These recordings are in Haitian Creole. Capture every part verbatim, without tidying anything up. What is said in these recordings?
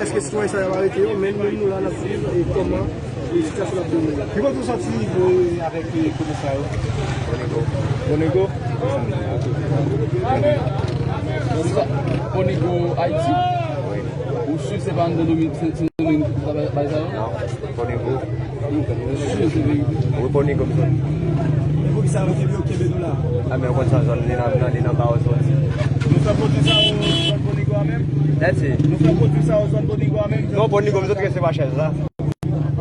Èske sitwayen sa yo arete yo, men nou menm nou la n ap swiv e kòman e sitiyasyon ap dewoule. Ki kote w sòti e avèk e kote sa yo? Bonego. Bonego? Bonego Ayiti? Ou si se pa anndan domèn Sendomeng ki bay sa yo? Non, Bonego. Wi, Bonego m sòti. E poukisa yo kenbe yo kenbe nou la? A men w konn sa zòn li nan nan li nan ba w sòti. Nou fè pwodui sa yo zòn Bonego a menm? That's it. Nou fè pwodui sa yo zòn Bonego a menm? Non, Bonego m sòti rete pa chèz la.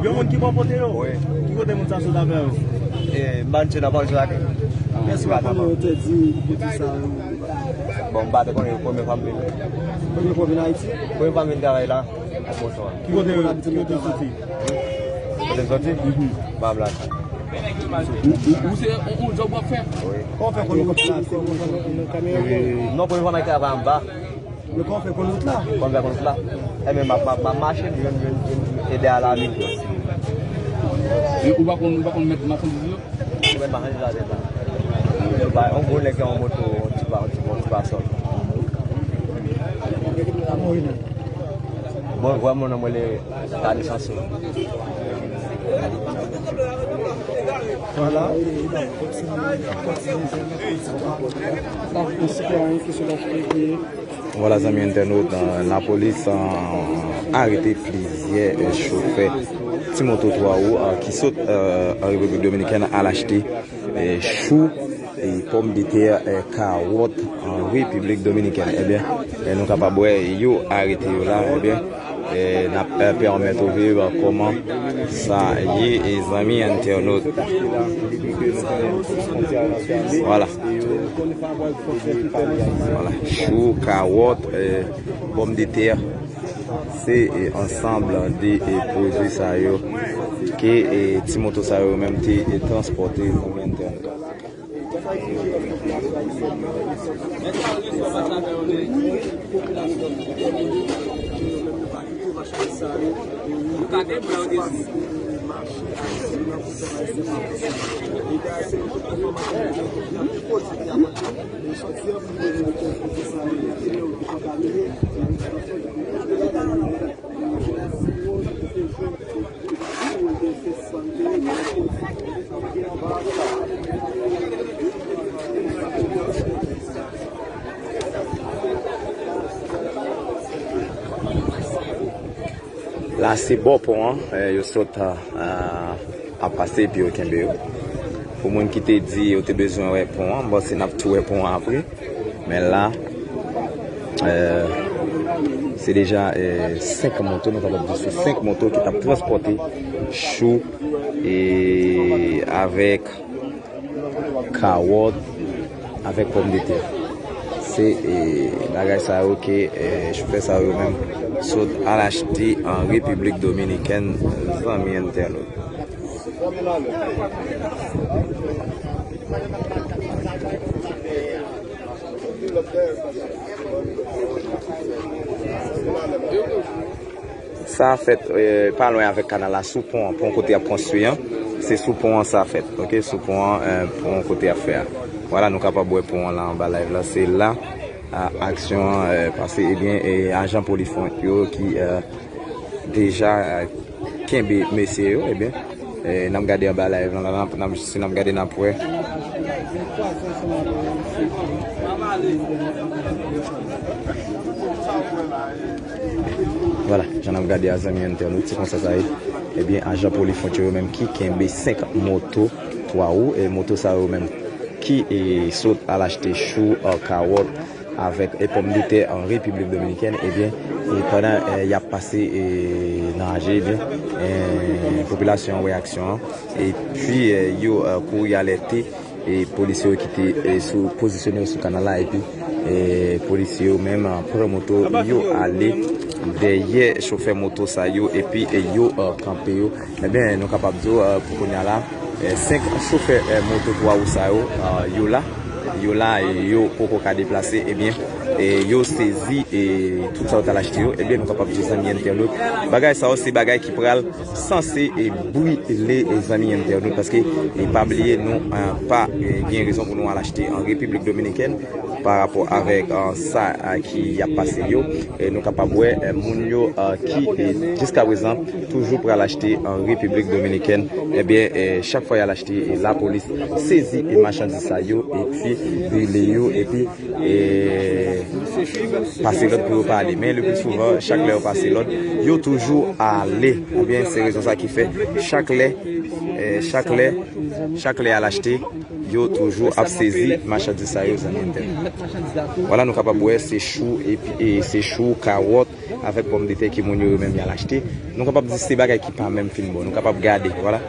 Yon moun ki pran pote yo? Wi. Ki kote moun sa sot avè yo? E m pa n se nan pa w sòti. Èske w pa konnen yo te di pwodui sa yo? Bon, m pa te konnen, premye fwa m vin. Premye fwa w vin Ayiti? Premye fwa m vin travay la. Bonswa. Ki kote, ki kote w soti? Kote m soti? Ba m la. Ou, ou, ou se yon, yon djòb w ap fè? Wi. Kòman w fè konn wout la? Se yon moun ki nan kamera? Non, premye fwa m ap travay anba. Men kòman w fè konn wout la? Kòman m fè konn wout la? Ebyen, m ap, m ap, m ap mache, m jwenn, jwenn, jwenn, jwenn ede a la vin. E ou pa konn, ou pa konn mèt machandiz yo? Ou mèt machandiz la deja. Ba, yon gwo nèg gen yon moto, yon ti pa, yon ti, yon ti pasòl. Bon, vrèman, non, mwen, le, Dani Sanso. Vwala. Yon sitwayen ki sot achte. Vwala, zanmi entènot, euh, lapolis, euh, arete plizyè, euh, chofè ti moto twa wou, euh, ki sot, euh, an Repiblik Dominikèn al achte, euh, chou, e pòmdetè, euh, kawòt an Repiblik Dominikèn. Ebyen, euh, nou kapab wè yo arete yo la, ebyen, euh, n ap, euh, pèmèt ou viv kòman sa ye, e zanmi entènot. Vwala. Vwala. Chou, kawòt, eh, pòmdetè. Se, eh, ansanm de, eh, pwodui sa yo ke, eh, ti moto sa yo menm te, eh, transpòte pou entènot. La se bò pon an, eh, yo sot, eh, ap pase epi yo kenbe yo. Pou moun ki te di yo te bezwen wè pon an, m panse n ap tou wè pon an apre. Men la, eh, se deja, eh, senk moto, nou kapab di se senk moto ki t ap transpòte chou e avèk kawòt, avèk pòmdetè. Se, e, bagay sa yo ke, e, chofè sa yo menm sot al achte an Repiblik Dominikèn, zanmi entènot. Sa fèt, eh, pa lwen avèk kanal la, sou pon an, pon kote y ap konstwi an. Se sou pon an sa fèt, ok? Sou pon an, eh, pon kote y ap fè a. Vwala, nou kapab wè pon an la anba live la. Se la, a, aksyon an, eh, pase, ebyen, eh, ajan Polifront yo ki, eh, deja, eh, kenbe mesye yo, ebyen, eh, n ap gade anba live lan, n ap, n ap, si n ap gade, n ap wè. Vwala, jan n ap gade a, zanmi entènot, se konsa sa ye. Ebyen, ajan Polifront yo menm ki kenbe senk moto twa wou, e moto sa yo menm ki, e, sot al achte chou, e, kawòt, avèk, e, pòmdetè an Repiblik Dominikèn, ebyen, e, pandan, e, y ap pase, e, nan Aje, ebyen, e, popilasyon an wè aksyon an, epi, e, yo, e, kouri alète, e, polisye yo ki te, e, sou, pozisyone yo sou kanal la, epi, e, polisye yo menm, e, pran moto, yo ale dèyè chofè moto sa yo, epi, e, yo, e, kanpe yo. Ebyen, nou kapab di w, e, pou kounye a la, e, senk chofè, e, moto twa wou sa yo, e, yo la. Yo la, e yo poko ka deplase, ebyen, e yo sezi, e tout sa yo t al achte yo, ebyen, nou kapab di zanmi entènot. Bagay sa yo, se bagay ki pral sanse, e brile, e zanmi entènot, paske, e pa bliye, nou, e, pa, e, gen rezon pou nou al achte an Repiblik Dominikèn. Pa rapò avèk, eh, sa, eh, ki ap pase yo, e nou kapab wè, eh, moun yo, eh, ki, eh, jiskaprezan toujou pral achte an Repiblik Dominikèn, ebyen, eh, chak fwa y al achte, eh, lapolis sezi, eh, machandiz sa yo, epi brile yo, epi, eh, pase lòd pou yo pa ale. Men le pli souvan, chak lè yo pase lòd, yo toujou ale. Ebyen, se rezon sa ki fè chak lè, eh, chak lè, chak lè y al achte, yo toujou ap sezi machandiz sa yo, zanmi entènot. Vwala, nou kapab wè se chou, epi, e se chou, kawòt, avèk pòmdetè ke moun yo, yo menm y al achte. Nou kapab di se bagay ki pa menm fin bon. Nou kapab gade, vwala.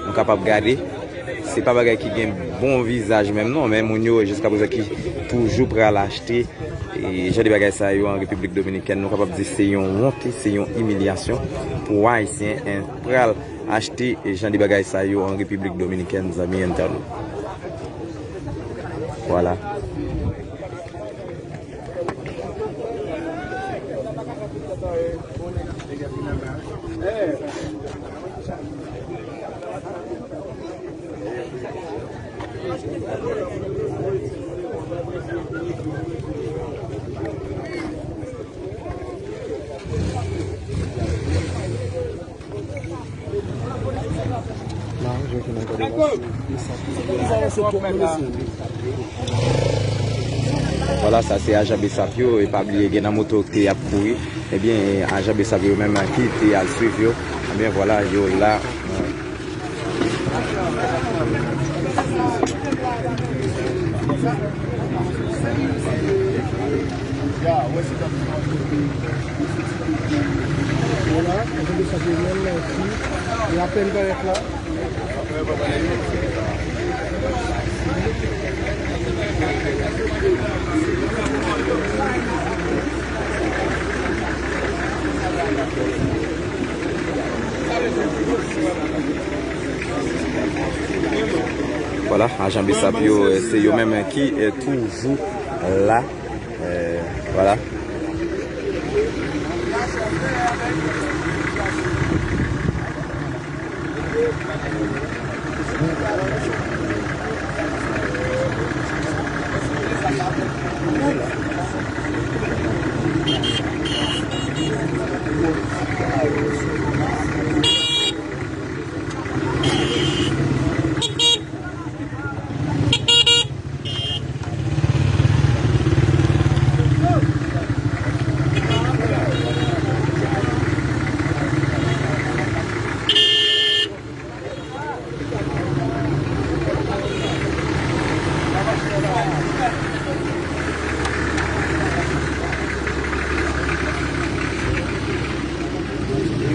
Nou kapab gade. Se pa bagay ki gen bon vizaj menm non, men moun yo jiskaprezan ki toujou pral achte, e, jan de bagay sa yo an Repiblik Dominikèn. Nou kapab di se yon wonte, se yon imilyasyon pou Ayisyen, en, pral achte, e, jan de bagay sa yo an Repiblik Dominikèn, zanmi entènot. Vwala. Vwala, sa se ajan BSAP yo, e pa bliye gen nan moto ki te ap kouri. Ebyen, ajan BSAP yo menm ki te al swiv yo. Ebyen, vwala, yo la. Vwala, ajan BSAP yo menm ki apèn parèt la. Vwala, ajan BSAP yo, eh, se yo menm ki, eh, toujou la. Eh, vwala.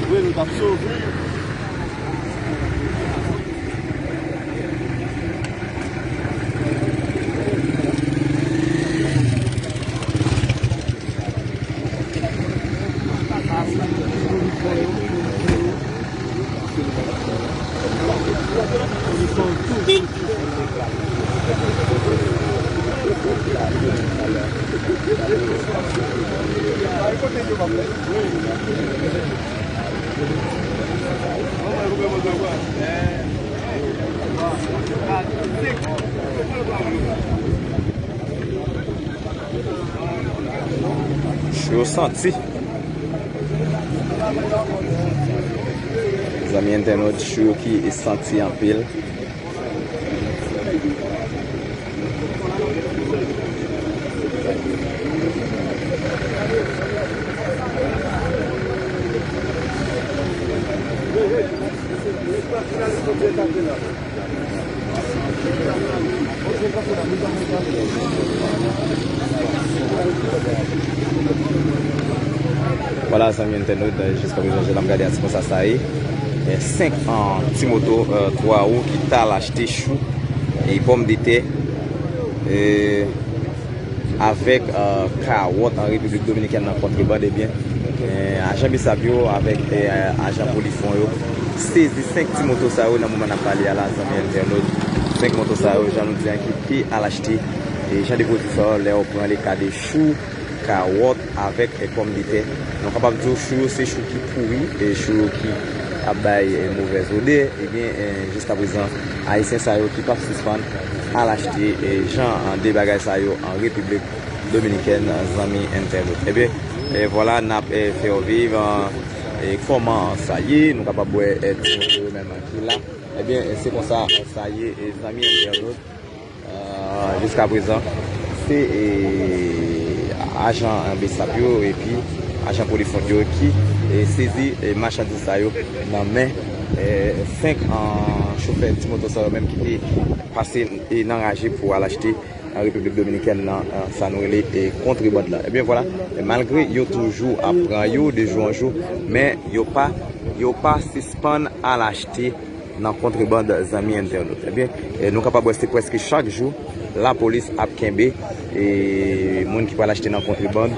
Vre, nou t ap sove. Cho santi. Zanmi entènot, cho ki santi anpil. Vwala, zanmi entènot, jiskaprezan, jan n ap gade a, se konsa sa ye. Eh, senk, ah, ti moto, eh, twa wou ki t al achte chou e pòmdetè, eh, avèk, eh, kawòt an Repiblik Dominikèn nan kontrebann, ebyen, eh, ajan BSAP yo avèk, eh, ajan Polifwon yo sezi senk ti moto sa yo nan moman n ap pale a la, zanmi entènot. Senk moto sa yo, jan nou di an, ki te al achte, eh, jan de pwodui sa yo, lè w pran le ka de chou, kawòt avèk, eh, pòmdetè. Nou kapab di w chou yo se chou ki pouri, e chou yo ki ap bay, eh, movèz odè, ebyen, eh, jiskaprezan, Ayisyen sa yo ki p ap sispann al achte, eh, jan, eh, de bagay sa yo an Repiblik Dominikèn, zanmi entènot. Ebyen, eh, vwala, n ap, eh, fè w viv, eh, eh, kòman sa ye, nou kapab wè, eh, ti moto yo menm ki la. Ebyen, eh, se konsa, eh, sa ye, eh, zanmi entènot. Eh, jiskaprezan, se, eh, ajan, eh, BSAP yo epi ajan Polifront yo ki, eh, sezi, eh, machandiz sa yo nan men, eh, senk, eh, chofè ti moto sa yo menm ki te pase, eh, nan raje pou al achte nan Repiblik Dominikèn nan, eh, sa nou rele, eh, kontrebann la. Ebyen vwala, eh, malgre yo toujou ap pran yo de jou an jou, men yo pa, yo pa sispann al achte nan kontrebann zanmi entènot. Ebyen, eh, nou kapab wè se prèske chak jou lapolis ap kenbe, eh, moun ki pral achte nan kontrebann,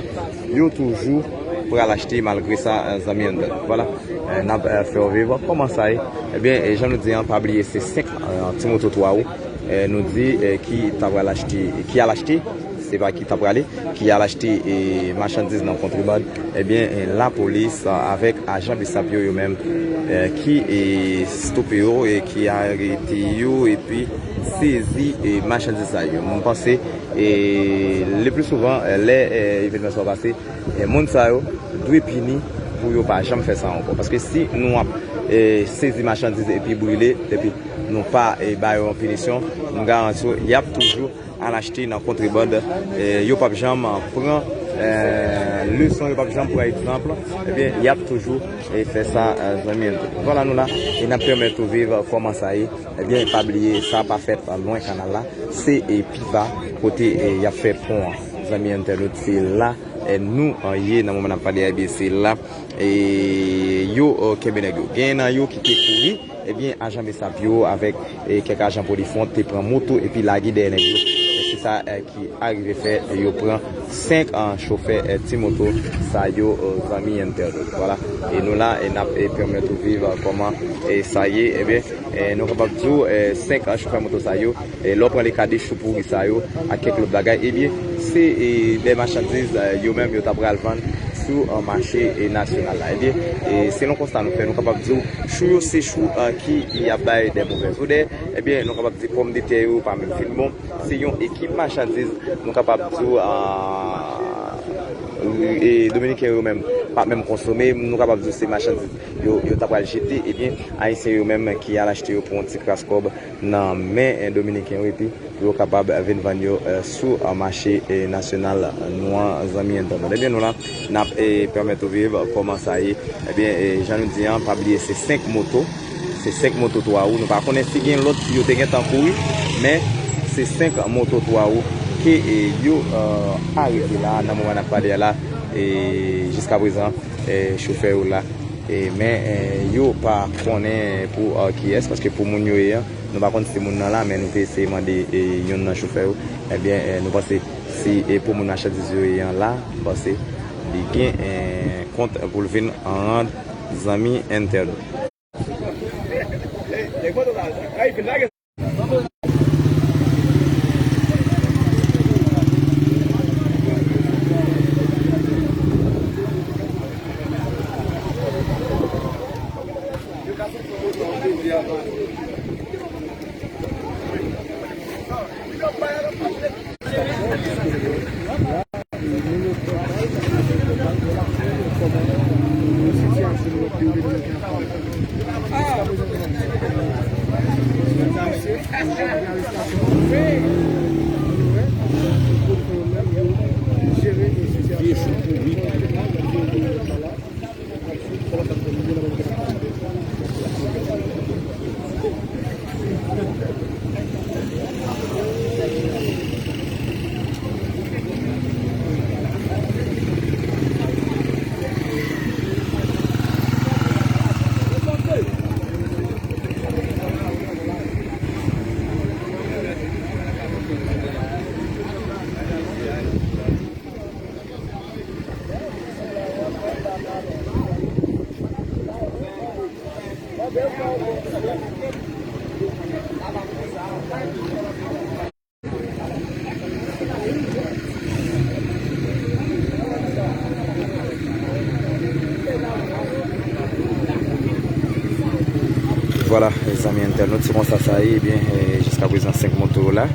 yo toujou pral achte malgre sa, eh, zanmi entènot. Vwala, eh, n ap, eh, fè w viv kòman sa ye. Ebyen, eh, jan nou di an, pa bliye se senk, eh, ti moto twa wou, eh, nou di, eh, ki ta pral achte, ki al achte, se pa ki ta prale, ki al achte, eh, machandiz nan kontrebann, ebyen, eh, lapolis, eh, avèk ajan BSAP yo, yo menm, eh, ki, eh, stope yo, eh, ki arete yo, epi sezi, eh, machandiz sa yo. Mwen panse, eh, le pli souvan, eh, lè, eh, evènman sa yo pase, eh, moun sa yo dwe pini pou yo pa janm fè sa ankò. Paske si nou ap, eh, sezi machandiz epi brile, epi nou pa, eh, ba yo yon pinisyon, m garanti w, y ap toujou al achte nan kontrebann, eh, yo p ap janm pran, eh, leson, yo p ap janm pran egzanp, ebyen, y ap toujou, eh, fè sa, eh, zanmi entènot. Vwala nou la, e n ap pèmèt ou viv kòman sa ye. Ebyen, pa bliye, sa pa fèt lwen kanal la, se, eh, pi ba, kote, eh, y ap fè pon an. Zanmi entènot, se la, eh, nou, eh, ye nan moman n ap pale a, ebyen, se la, eh, yo, eh, kenbe nèg yo. Gen nan yo ki te kouri, ebyen, ajan BSAP yo avèk, eh, kèk ajan Polifront te pran moto epi lage dèyè nèg yo. E se sa, eh, ki arive fè, eh, yo pran senk, eh, chofè, eh, ti moto sa yo, eh, zanmi entènot. Vwala. E nou la, e n ap, eh, pèmèt ou viv, eh, kòman, eh, sa ye. Ebyen, eh, nou kapab di w, eh, senk, eh, chofè moto sa yo, eh, lè w pran le ka de chou pouri sa yo, ak kèk lòt bagay, ebyen, se, eh, de machandiz, eh, yo menm yo ta pral vann sou, eh, mache, eh, nasyonal la. Ebyen, eh, selon konsta nou fè, nou kapab di w, chou yo se chou, eh, ki, ki ap bay de movèz odè. Ebyen, nou kapab di pòmdetè yo pa menm fin bon. Se yon ekip machandiz, nou kapab di w, eh, eh, Dominiken yo menm pa menm konsome. Nou kapab di w se machandiz yo, yo ta pral jete. Ebyen, Ayisyen yo menm ki al achte yo pou yon ti kras kòb nan men, eh, Dominiken yo, epi pou yo kapab vin vann yo, eh, sou, eh, mache, eh, nasyonal nou an, zanmi entènot. Ebyen, nou la, n ap, eh, pèmèt ou viv kòman sa ye. Ebyen, eh, jan nou di an, pa bliye se senk moto. Se senk moto twa wou. Nou pa konnen si gen lòt yo te gentan kouri, men se senk moto twa wou ke, eh, yo, eh, arete la, nan moman n ap pale a la, eh, jiskaprezan, eh, chofè yo la. E, men, e, yo pa konnen pou, e, kiyès, paske pou moun yo ye an, nou pa konn si moun nan la, men nou te eseye mande, e, youn nan chofè yo. Ebyen, e, nou panse si, e, pou moun machandiz yo ye an la, nou panse li gen, e, kont pou l vin rann zanmi entènot. Vwala, zanmi entènot, se konsa sa ye. Ebyen, eh, jiskaprezan, senk moto yo la.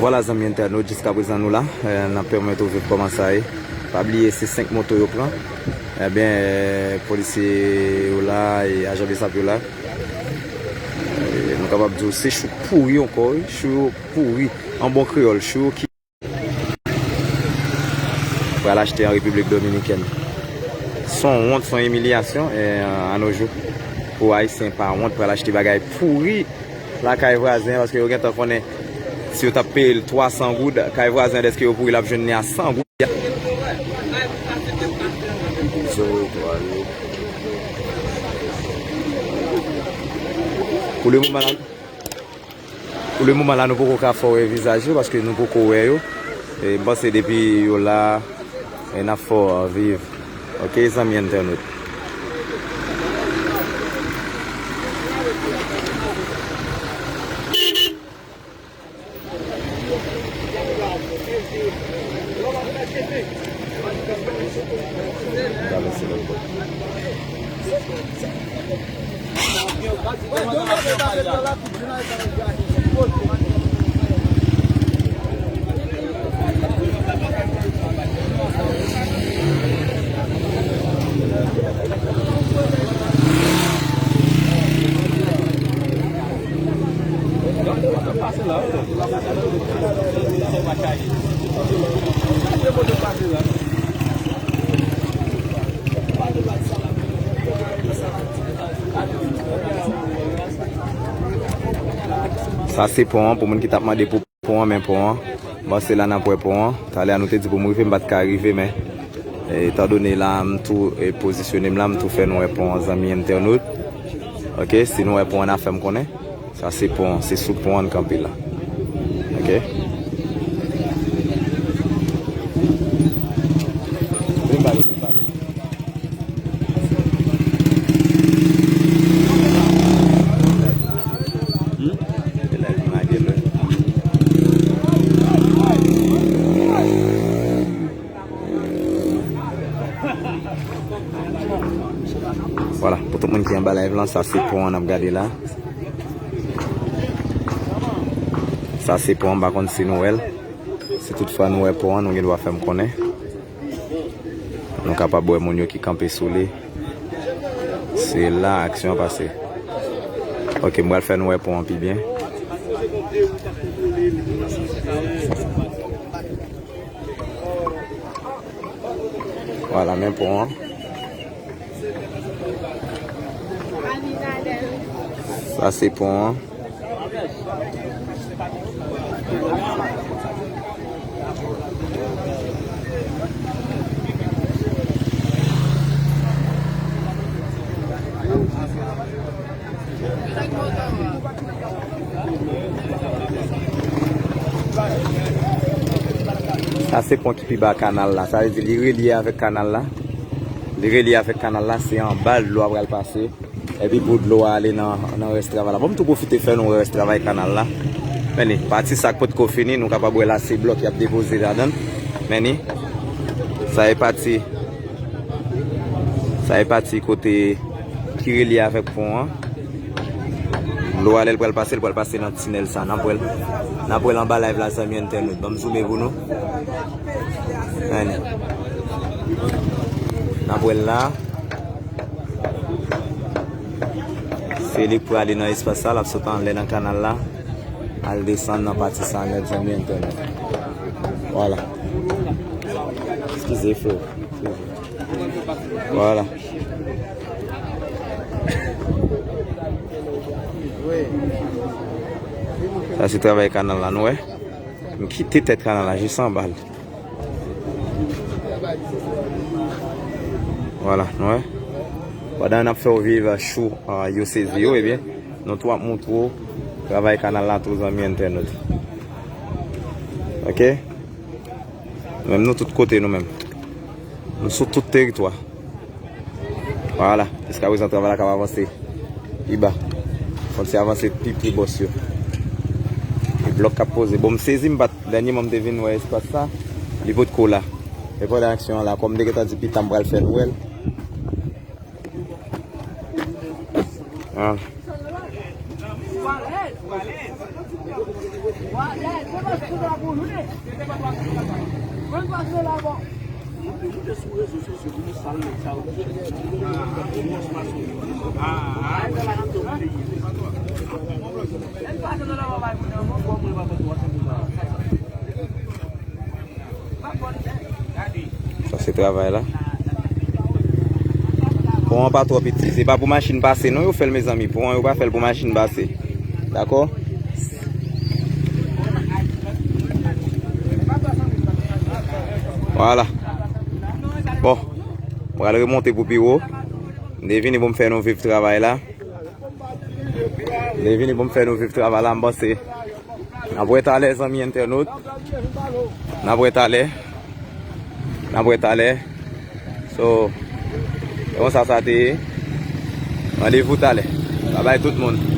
Vwala, zanmi entènot, jiskaprezan nou la, eh, n ap pèmèt ou viv kòman sa ye. Pa bliye, se senk moto yo pran. Ebyen, eh, polisye yo la, e ajan BSAP yo la. Eh, nou kapab di w, se chou pouri ankò, wi. Chou yo pouri. An bon kreyòl, chou yo ki pral achte an Repiblik Dominikèn. Se yon wont, se yon imilyasyon, eh, a nos jours. Pou Ayisyen pa wont pral achte bagay pouri lakay vwazen, paske yo gentan konnen si yo t ap peye l twa san goud, kay vwazen, dèske yo pouri, l ap jwenn li a san goud. Pou le moman la, Pou le moman la, nou poko ka fè w wè vizaj yo, paske nou poko wè yo. E m panse depi yo la, e n ap fè w viv. Oke, zanmi entènot. Travèse lòt bò. Sa se pon an, pou moun ki t ap mande pou pon an, men pon an. Bon, se la n ap wè pon an. Talè a nou te di pou m rive, m pa t ka rive, men, e, etandone la, m tou, e, pozisyone m la, m tou fè nou wè pon an, zanmi entènot. Oke, si nou wè pon an, n a fè m konnen. Sa se pon, se sou pon an n kanpe la. Oke. Vin pale, vin pale. Hmm? Vwala, pou tout moun ki anba live lan, sa se pon an n ap gade la. Sa se pon an, m pa konn si nou wè l. Si toutfwa nou wè pon an, nou gen dwa fè m konnen. Nou kapab wè moun yo ki kanpe sou li. Se la aksyon an pase. Oke, m pral fè nou wè pon an pi byen. Vwala, men pon an. Sa se pon an. Sa se pon ki pi ba kanal la. Sa vle di li relye avèk kanal la. Li relye avèk kanal la, se anba l dlo a pral pase. Epi pou dlo a ale nan, nan rès travay la. Bon, m tou pwofite fè nou wè rès travay kanal la. Men ni, pati sa k potko fini, nou kapab wè la, se blòk y ap depoze ladan l. Men ni, sa e pati, sa e pati kote ki relye avèk pon an. Dlo a, lè l pral pase, l pral pase nan tinèl sa. N ap wè l, n ap wè l anba live la, zanmi entènot. Ban m zoome pou nou. Men ni. N ap wè l la. Se li k prale nan espas sa, l ap sot anlè nan kanal la, al desann nan pati sa nèt, zanmi entènot. Vwala. Eskize, frè. Eskize. Vwala. Sa se travay kanal la, nou wè. M kite tèt kanal la jis anba l. Vwala, nou wè. Pandan n ap fè w viv chou, ah, yo sezi yo, ebyen, nou tou ap montre w travay kanal la tou, zanmi entènot. Oke? Nou menm, nou tout kote, nou menm. Nou sou tout teritwa. Vwala, jiskaprezan travay la k ap avanse. Pi ba. Fò n ti avanse pi pre bòs yo. E blòk k ap poze. Bon, m sezi, m pa t, dènyèman m te vin wè espas sa, li potko la. E pandan aksyon an la, kòm m te gentan di pita m pral fè nou wè l. Ah. Sa se travay la. Pon an pa twò piti. Se pa pou machin pase non yo fè l, mezanmi. Pon an yo pa fè l pou machin pase. Dakò? Vwala. Bon. M pral remonte pou pi wo. M te vini pou m fè nou viv travay la. M te vini pou m fè nou viv travay la, m panse. N ap wè talè, zanmi entènot. N ap wè talè. N ap wè talè. So, se konsa sa te ye. Randevou talè. Babay tout moun.